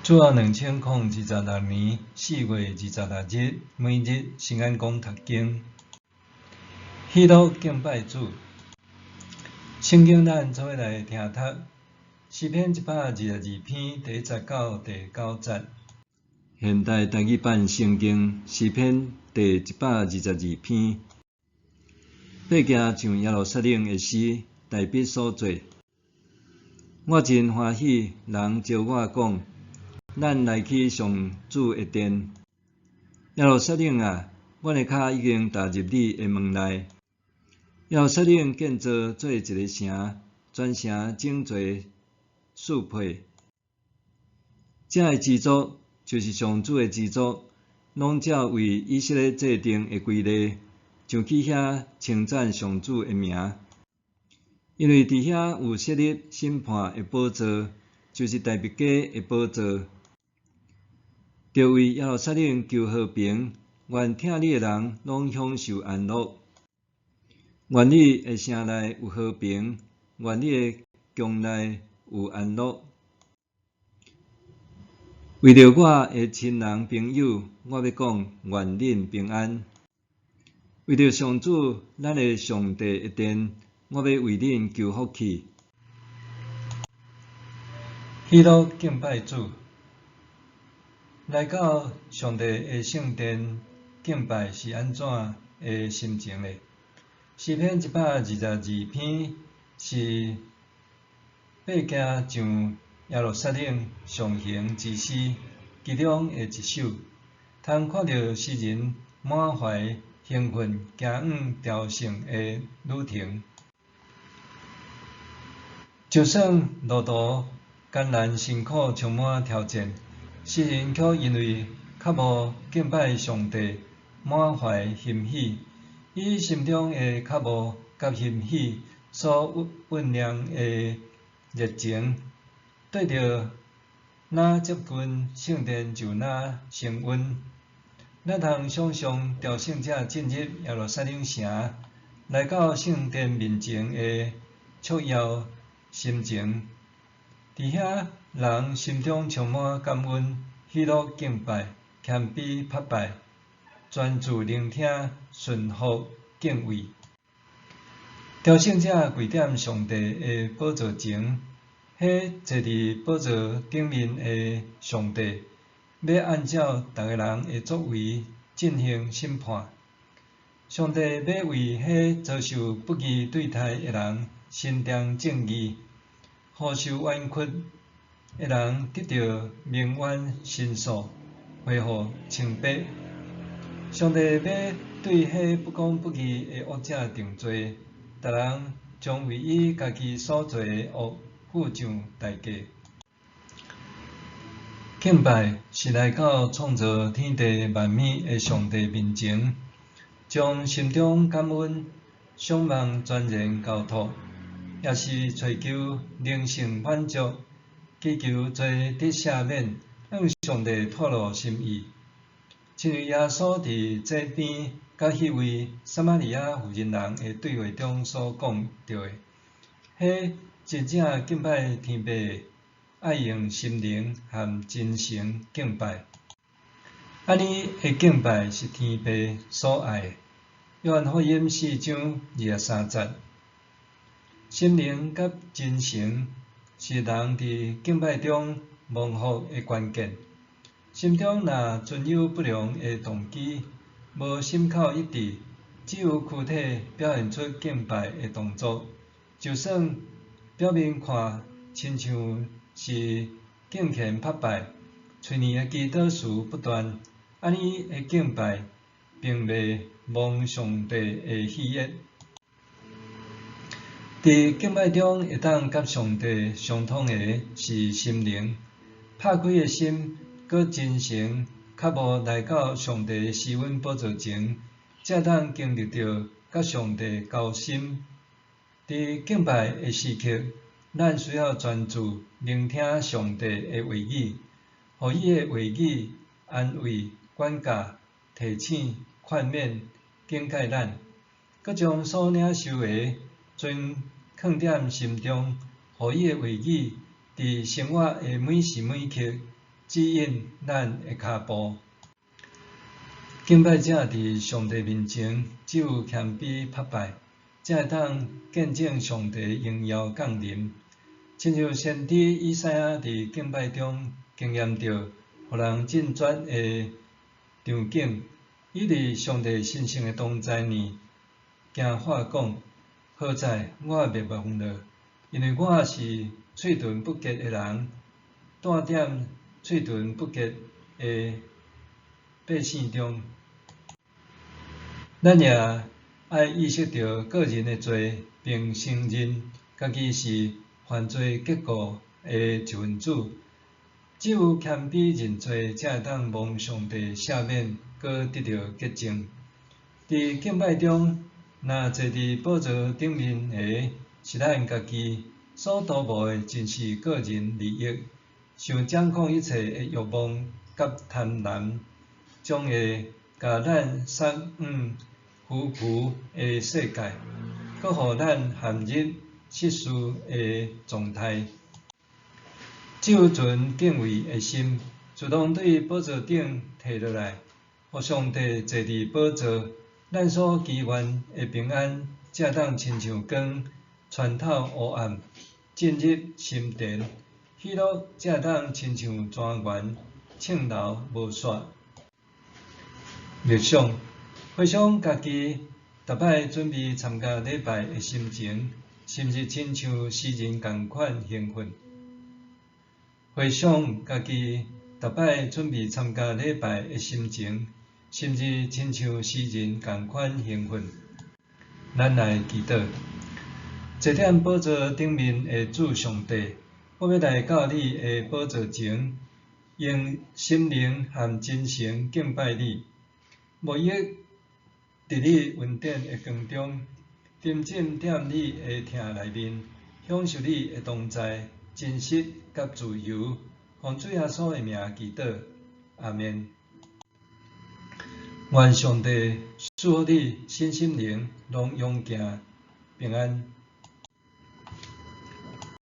主後2026年4月26日，每日新眼光讀經，喜樂敬拜主。聖經咱做伙來聽讀詩篇122篇第一節到第九節。現代台語版聖經詩篇第一百二十二篇，爬行上耶路撒冷的詩，大衛所作。我真歡喜，人招我講，咱來去上主的殿。耶路撒冷啊，阮的跤已經踏入你的門內。耶路撒冷建造做一个城，全城整齊適配。這个支族就是上主的支族，攏照為以色列制定的規例，上去遐稱讚上主的名。因為佇遐有設立審判的寶座，就是大衛家的寶座。著為耶路撒冷求和平，願疼你的人攏享受安樂。願你的城內有和平，願你的宮內有安樂。為著我的親人朋友，我欲講願恁平安。為著上主咱的上帝的殿，我欲為恁求福氣。喜樂敬拜主，來到上帝的聖殿敬拜是按怎的心情呢？詩篇一百二十二篇是爬行上耶路撒冷上行之詩其中的一首。通看著詩人滿懷興奮行往朝聖的旅程。就算路途艱難辛苦，充滿挑戰，詩人卻因為渴慕敬拜上帝，滿懷欣喜。以心中的渴慕佮欣喜所蘊釀的熱情，對著若接近聖殿就若升溫。咱通想像朝聖者進入耶路撒冷城，來到聖殿面前的簇擁心情。佇遐人心中充滿感恩、喜樂敬拜、謙卑拍拜、專注聆聽、順服敬畏。朝聖者跪踮上帝的寶座前，彼坐佇寶座頂面的上帝，欲按照逐个人的作為進行審判。上帝欲為彼遭受不義對待的人伸張正義，予受冤屈的人得著鳴冤申訴，恢復清白。上帝欲對彼不公不義的惡者定罪，逐人將為伊家己所做的惡付上代價。敬拜是來到創造天地萬物的上帝面前，將心中感恩、想望全然交託，也是尋求靈性滿足，祈求罪得赦免，向上帝吐露心意。親像耶穌佇井邊佮彼位撒瑪利亞婦人人的對話中所講著的，彼真正敬拜天父的，愛用心靈和真誠敬拜。按呢的敬拜是天父所愛的。約翰福音四章二十三節，心靈佮真誠是人佇敬拜中蒙福的關鍵。心中若存有不良的動機，無心口一致，只有軀體表現出敬拜的動作，就算表面看親像是敬虔拍拜，喙裡的祈禱詞不斷，按呢的敬拜並袂蒙上帝的喜悅。佇敬拜中會當佮上帝相通的是心靈，拍開的心，閣真誠渴慕來到上帝的施恩寶座前，才當經歷著佮上帝交心。佇敬拜的時刻，咱需要專注聆聽上帝的話語，予伊的話語安慰、管教、提醒、勸勉、警戒咱，閣將所領受的存囥踮心中，予伊的話語佇生活的每時每刻指引咱的跤步。敬拜者佇上帝面前，只有謙卑拍敗，才會當見證上帝榮耀降臨。親像先知以賽亞佇敬拜中經驗著予人震惴的場景，伊佇上帝神聖的同在內，驚喊講：好哉，我滅亡了，因為我是喙唇不潔的人，住踮喙唇不潔的百姓中。咱也愛意識著個人的罪，並承認家己是犯罪結果的一份子。只有謙卑認罪，才會當蒙上帝赦免，閣得著潔淨。佇敬拜中，若坐佇寶座頂面的是咱家己，所圖謀的盡是個人利益，想掌控一切的欲望佮貪婪，將會共咱送往虛浮的世界，閣予咱陷入失序的狀態。只有存敬畏的心，自動對寶座頂退落來，予上帝坐佇寶座，咱所祈願的平安，才會當親像光穿透烏暗，進入心田；喜樂才會當親像泉源，暢流無煞。默想，回想家己逐擺準備參加禮拜的心情，是毋是親像詩人仝款興奮？回想家己逐擺準備參加禮拜的心情，是毋是親像詩人仝款興奮？咱來祈禱。坐踮寶座頂面的主上帝，我欲來到你的寶座前，用心靈和真誠敬拜你。沐浴佇你恩典的光中，沉浸踮你的疼內面，享受你的同在、真實佮自由。奉主耶穌的名祈禱，阿們。願上帝賜福你身心靈攏勇健平安。